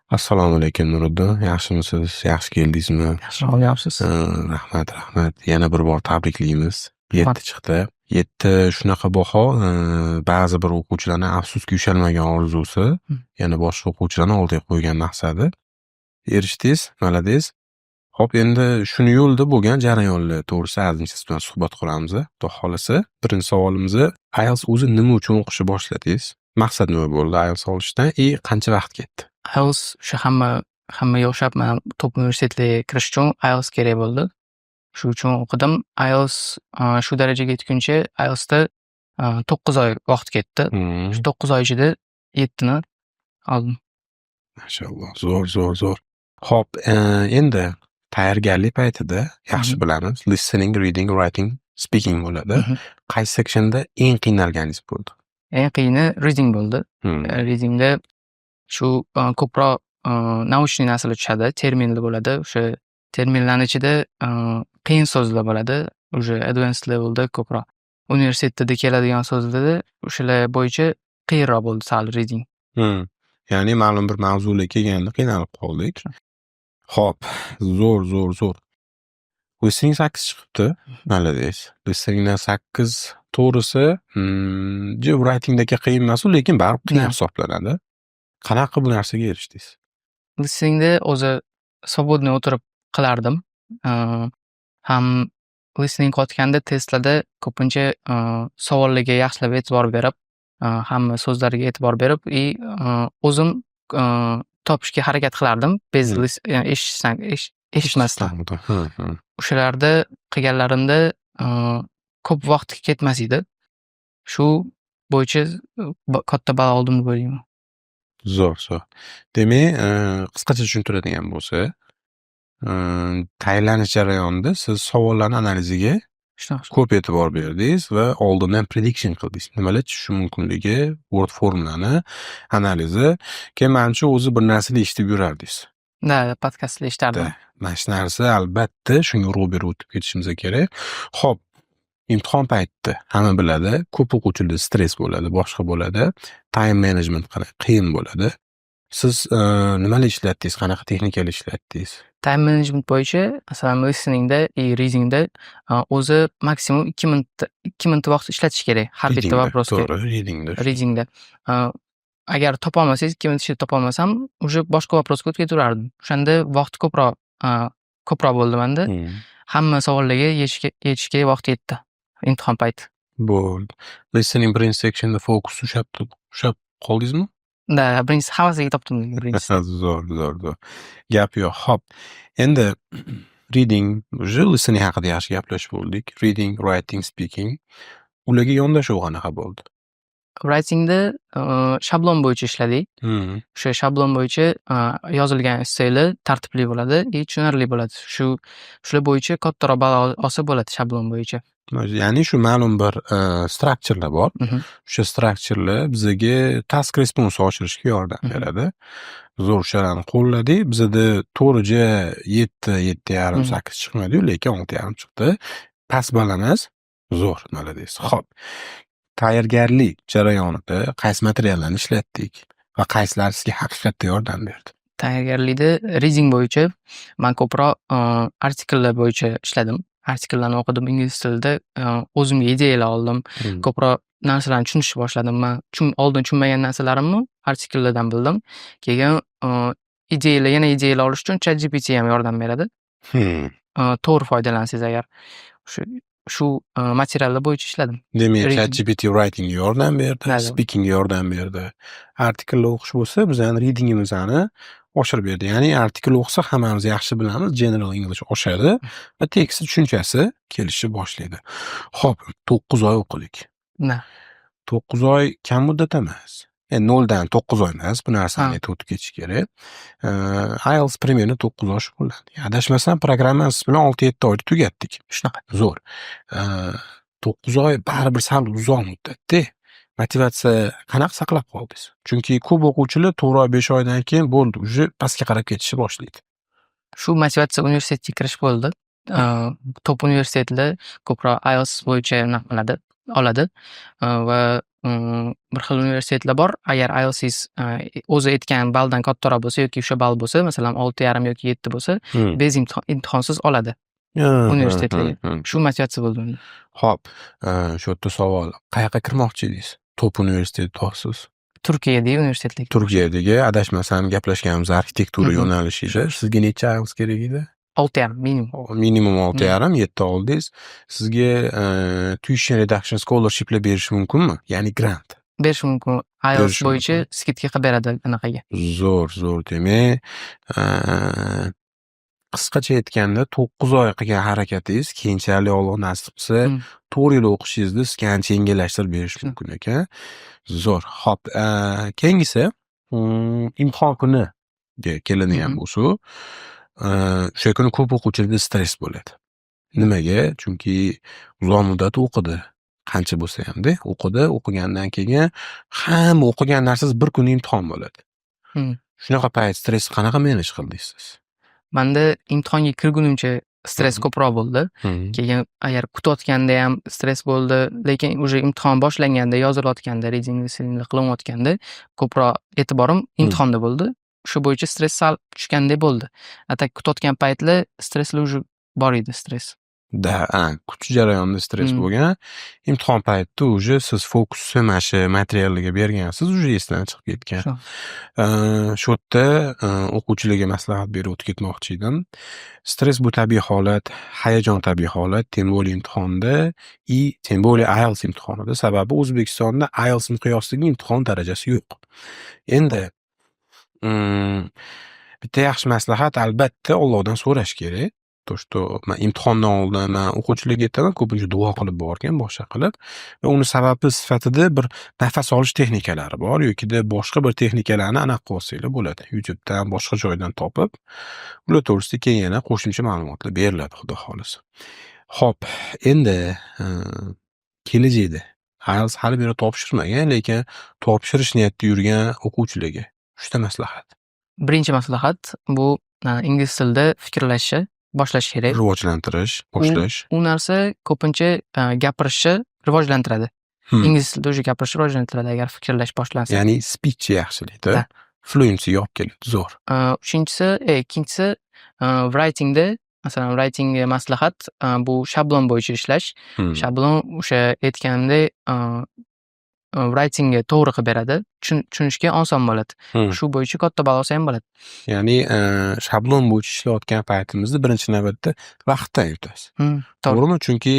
Assalomu alaykum, Nuriddin. Yaxshimisiz? Yaxshi keldingizmi? Yaxshi, yaxshisiz? Rahmat, rahmat. Yana bir bor tabriklaymiz. 7 chiqdi. 7 shunaqa baho, ba'zi bir o'quvchilarni afsuski ushalmagan orzusi, yana boshqa o'quvchilarni oldiga qo'ygan maqsadi. Erishdingiz, молодец. Xo'p, endi shuni yo'lida bo'lgan jarayonlar to'g'risida ozgincha siz bilan suhbat quramiz, xudo xohlasa. Birinchi savolimiz: IELTS o'zi nima uchun o'qishni boshladingiz? Maqsad nima bo'ldi IELTS olishdan и qancha vaqt ketdi? IELTS o'sha hammaga o'xshab man top universitetlarga kirish uchun IELTS kerak bo'ldi. Shu uchun o'qidim. IELTS shu darajaga yetguncha IELTSda 9 oy vaqt ketdi. Shu 9 oy ichida 7ni oldim. Mashalloh, zo'r, zo'r, zo'r. Xo'p, endi tayyorgarlik paytida yaxshi bilamiz, listening, reading, writing, speaking bo'ladi. Qaysi sectionda eng qiynalganingiz bo'ldi? Eng qiyini reading bo'ldi. Readingda shu ko'proq научный narsalar tushadi, terminlar bo'ladi. O'sha terminlarni ichida qiyin so'zlar bo'ladi. Уже advanced levelda ko'proq universitetda keladigan so'zlarda, o'shalar bo'yicha qiyinroq bo'ldi sal reading. Ya'ni ma'lum bir mavzular kelganda qiynalib qoldik. Xo'p, zo'r, zo'r, zo'r. Listening 8 chiqibdi. Молодец. Listeningdan 8, to'g'risi, writingdagi qiyin emas u, lekin baribir qiyin hisoblanadi. Qanaqa qilib bu narsaga erishdingiz? Listeningda o'zi свободный o'tirib qilardim. Ham listening qilayotganda testlarda ko'pincha savollarga yaxshilab e'tibor berib, hamma so'zlarga e'tibor berib и o'zim topishga harakat qilardim. Без eshitishdan, eshitmasdan. O'shalarda qilganlarimda ko'p vaqt ketmas edi. Shu bo'yicha katta ball oldim deb o'ylayman. Zo'r, zo'r. Demak, qisqacha tushuntiradigan bo'lsa, tayyorlanish jarayonida siz savollarni analiziga Shunaqa. ko'p e'tibor berdingiz va oldindan prediction qildingiz. Nimalar tushishi mumkinligi, word formlarni analizi. Keyin manimcha, o'zi bir narsani eshitib yurardingiz. Да, podkastlar eshitardim. Да, mana shu narsa albatta shunga urg'u berib o'tib ketishimiz kerak. Xo'p, imtihon paytida hamma biladi, ko'p o'quvchilarda stress bo'ladi, boshqa bo'ladi. Time management qiyin bo'ladi. Siz nimalar ishlatdingiz, qanaqa texnikalar ishlatdingiz? Time management bo'yicha, masalan, listeningda и readingda o'zi maksimum 2 minut, 2 minut vaqt ishlatish kerak har bitta Readingda, вопрос ga. To'g'ri, readingda. Readingda. Agar topolmasangiz, 2 minut ichida topolmasam, уже boshqa вопрос ga o'tib ketaverardim. O'shanda vaqt ko'proq bo'ldi menda. Hamma savollarga yetishga vaqt yetdi imtihon payti. Bo'ldi. Listening birinchi sectionda fokus ushlab qoldingizmi? Да, birinchisi hammasiga topdim birinchisi. Zo'r, zo'r, zo'r. Gap yo'q. Xo'p, endi reading, уже listening haqida yaxshi gaplashib bo'ldik. Reading, writing, speaking. Ularga yondashuv qanaqa bo'ldi? Writingda shablon bo'yicha ishladik. O'sha shablon bo'yicha yozilgan essaylar tartibli bo'ladi и tushunarli bo'ladi. Shular bo'yicha kattaroq ball olsa bo'ladi shablon bo'yicha. Ya'ni shu ma'lum bir structurelar bor. O'sha structurelar bizaga task response oshirishga yordam beradi. Zo'r, o'shalarni qo'lladik. Bizada to'g'richa 7, 7,5, 8 chiqmadi-yu, lekin 6,5 chiqdi. Past ball emas. Zo'r, молодец. Xo'p. Tayyorgarlik jarayonida qaysi materiallarni ishlatdik va qaysilari sizga haqiqatda yordam berdi? Tayyorgarlikda reading bo'yicha man ko'proq artikllar bo'yicha ishladim. Artikllarni o'qidim ingliz tilida, o'zimga ideyalar oldim. Ko'proq narsalarni tushunishni boshladim. Man oldin tushunmagan narsalarimni artikllardan bildim. Keyin ideyalar, yana ideyalar olish uchun ChatGPT ham yordam beradi. To'g'ri foydalansangiz agar. Shu materiallar bo'yicha ishladim. Demak, Reading. ChatGPT writingga yordam berdi, Да. speakingga yordam berdi. Artikllar o'qish bo'lsa, bizani readingimizni oshirib berdi. Ya'ni artikl o'qisa, hammamiz yaxshi bilamiz, general English oshadi va tekst tushunchasi kelishni boshlaydi. Xo'p, 9 oy o'qidik. Да. 9 oy kam muddat emas. Endi 0 dan 9 oy emas, bu narsani aytib o'tib ketish kerak. IELTS примерно 9 oy shug'ullandik. Adashmasam, programmani siz bilan 6-7 oyda tugatdik. Shunaqa. Zo'r. 9 oy baribir sal uzoq muddat-da. Motivatsiya qanaqa saqlab qoldingiz? Chunki ko'p o'quvchilar 4 oy, 5 oydan keyin bo'ldi, уже pastga qarab ketishni boshlaydi. Shu motivatsiya universitetga kirish bo'ldi. Top universitetlar ko'proq IELTS bo'yicha anaqa qiladi, oladi va Bir xil universitetlar bor, agar IELTSingiz o'zi aytgan balldan kattaroq bo'lsa yoki o'sha ball bo'lsa, masalan, 6,5 yoki 7 bo'lsa, без imtihonsiz oladi universitetlarga. Shu motivatsiya bo'ldi menda. Xo'p, shu yerda savol. Qayoqqa kirmoqchi edingiz? Top universitet deyapsiz. Turkiyadagi universitetlarga. Turkiyadagi, adashmasam, gaplashganimiz arxitektura yo'nalishi edi. Sizga necha IELTS kerak edi? 6,5 minimum. Minimum 6,5, 7 oldingiz. Sizga tuition reduction scholarshiplar berishi mumkinmi? Ya'ni grant. Berishi mumkin. IELTS Berishi bo'yicha mumkin. Скидка qilib beradi anaqaga. Zo'r, zo'r. Demak, qisqacha aytganda, 9 oy qilgan harakatingiz keyinchalik, Alloh nasib qilsa, 4 yil o'qishingizni sizga ancha yengillashtirib berishi mumkin ekan. Zo'r. Xo'p, keyingisi, imtihon kuniga keladigan bo'lsak, o'sha kuni ko'p o'quvchilarda stress bo'ladi. Nimaga? Chunki uzoq muddat o'qidi. Qancha bo'lsa hamda o'qidi, o'qigandan keyin hamma o'qigan narsasi bir kunda imtihon bo'ladi. Shunaqa payt stressni qanaqa manage qildingiz siz? Manda imtihonga kirgunimcha stress ko'proq bo'ldi. Keyin agar kutayotgandayam stress bo'ldi, lekin уже imtihon boshlanganda, yozilayotganda, reading, listeninglar qilinayotganda ko'proq e'tiborim imtihonda bo'ldi. Shu bo'yicha stress sal tushgandek bo'ldi. А так kutayotgan paytlar stresslar уже bor edi, stress. Да, kutish jarayonida stress bo'lgan. Imtihon paytida уже siz fokusni mana shu materiallarga bergansiz, уже esdan chiqib ketgan. Shu. Shu yerda o'quvchilarga maslahat berib o'tib ketmoqchi edim. Stress bu tabiiy holat, hayajon tabiiy holat, тем более imtihonda и тем более IELTS imtihonida. Sababi O'zbekistonda IELTS miqyosidagi imtihon darajasi yo'q. Endi bitta yaxshi maslahat, albatta, Allohdan so'rash kerak. То, что man imtihondan oldin man o'quvchilarga aytaman, ko'pincha duo qilib borgin, boshqa qilib, va uni sababi sifatida bir nafas olish texnikalari bor yokida boshqa bir texnikalarni anaqa qilib olsanglar bo'ladi. YouTube'dan, boshqa joydan topib, ular to'g'risida keyin yana qo'shimcha ma'lumotlar beriladi, Xudo xohlasa. Xo'p, endi kelajakda IELTS hali beri topshirmagan, lekin topshirish niyatida yurgan o'quvchilarga uchta maslahat. Birinchi maslahat bu ingliz tilida fikrlashni boshlash kerak. Rivojlantirish, boshlash. U narsa ko'pincha gapirishni rivojlantiradi. Ingliz tilida уже gapirishni rivojlantiradi agar fikrlash boshlansa. Ya'ni speechni yaxshilaydi. Да. Fluencyga olib keladi. Zo'r. Uchinchisi, ikkinchisi, writingda, masalan, writingga maslahat bu shablon bo'yicha ishlash. Shablon o'sha aytganimdek, writingga to'g'ri qilib beradi. Tushunishga oson bo'ladi. Shu bo'yicha katta ball olsa ham bo'ladi. Ya'ni shablon bo'yicha ishlayotgan paytimizda birinchi navbatda vaqtdan yutasiz. To'g'ri. To'g'rimi? Chunki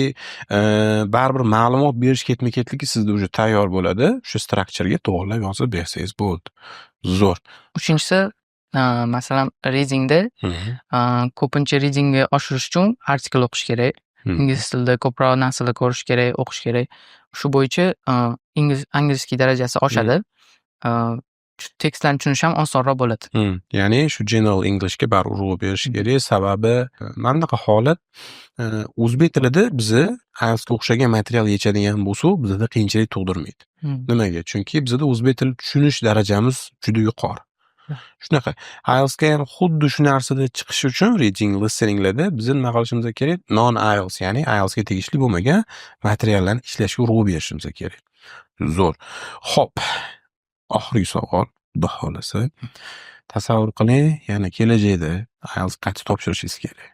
baribir ma'lumot berish ketma-ketligi sizda уже tayyor bo'ladi. O'sha structurega to'g'rilab yozib bersangiz bo'ldi. Zo'r. Uchinchisi, masalan, readingda ko'pincha readingni oshirish uchun artikel o'qish kerak. Ingliz tilida ko'proq narsalar ko'rish kerak, o'qish kerak. Shu bo'yicha ingliz английский darajasi oshadi. Tekstlarni tushunish ham osonroq bo'ladi. Ya'ni shu general Englishga baribir urg'u berish kerak. Sababi mana bunaqa holat, o'zbek tilida bizni IELTSga o'xshagan material yechadigan bo'lsak, bizada qiyinchilik tug'dirmaydi. Nimaga? Chunki bizada o'zbek tili tushunish darajamiz juda yuqori. Shunaqa. IELTSga ham xuddi shu narsada chiqish uchun reading, listeninglarda biz nima qilishimiz kerak? Non IELTS, ya'ni IELTSga tegishli bo'lmagan materiallarni ishlashga urg'u berishimiz kerak. Zo'r. Xo'p, oxirgi savol, Xudo xohlasa. Tasavvur qiling, yana kelajakda IELTS qayta topshirishingiz kerak.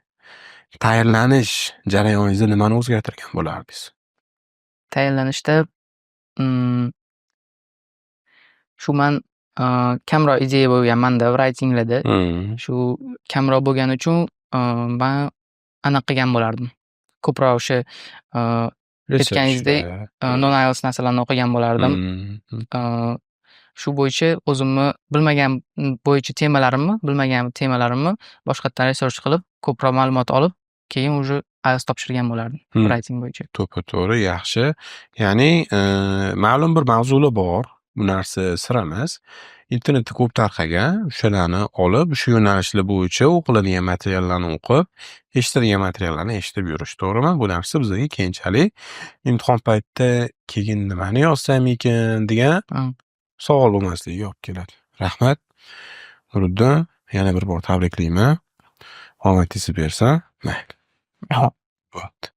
Tayyorlanish jarayoningizda nimani o'zgartirgan bo'lardingiz? Tayyorlanishda shu man kamroq ideya bo'lgan manda writinglarda. Shu kamroq bo'lgani uchun man anaqa qilgan bo'lardim. Ko'proq o'sha aytganingizdek, non IELTS narsalarni o'qigan bo'lardim. Shu bo'yicha o'zimni bilmagan bo'yicha temalarimni, bilmagan temalarimni boshqatdan research qilib, ko'proq ma'lumot olib, keyin уже IELTS topshirgan bo'lardim writing bo'yicha. To'ppa-to'g'ri, yaxshi. Ya'ni ma'lum bir mavzular bor. Bu narsa sir emas. Internetda ko'p tarqagan. O'shalarni olib, o'sha yo'nalishlar bo'yicha o'qiladigan materiallarni o'qib, eshitilgan materiallarni eshitib yurish, to'g'rimi? Bu narsa bizga keyinchalik imtihon paytida keyin nimani yozsam ekan degan savol bo'lmasligiga olib keladi. Rahmat. Nuriddin, yana bir bor tabriklayman. Omadingizni bersin. Mayli. Bo'pti.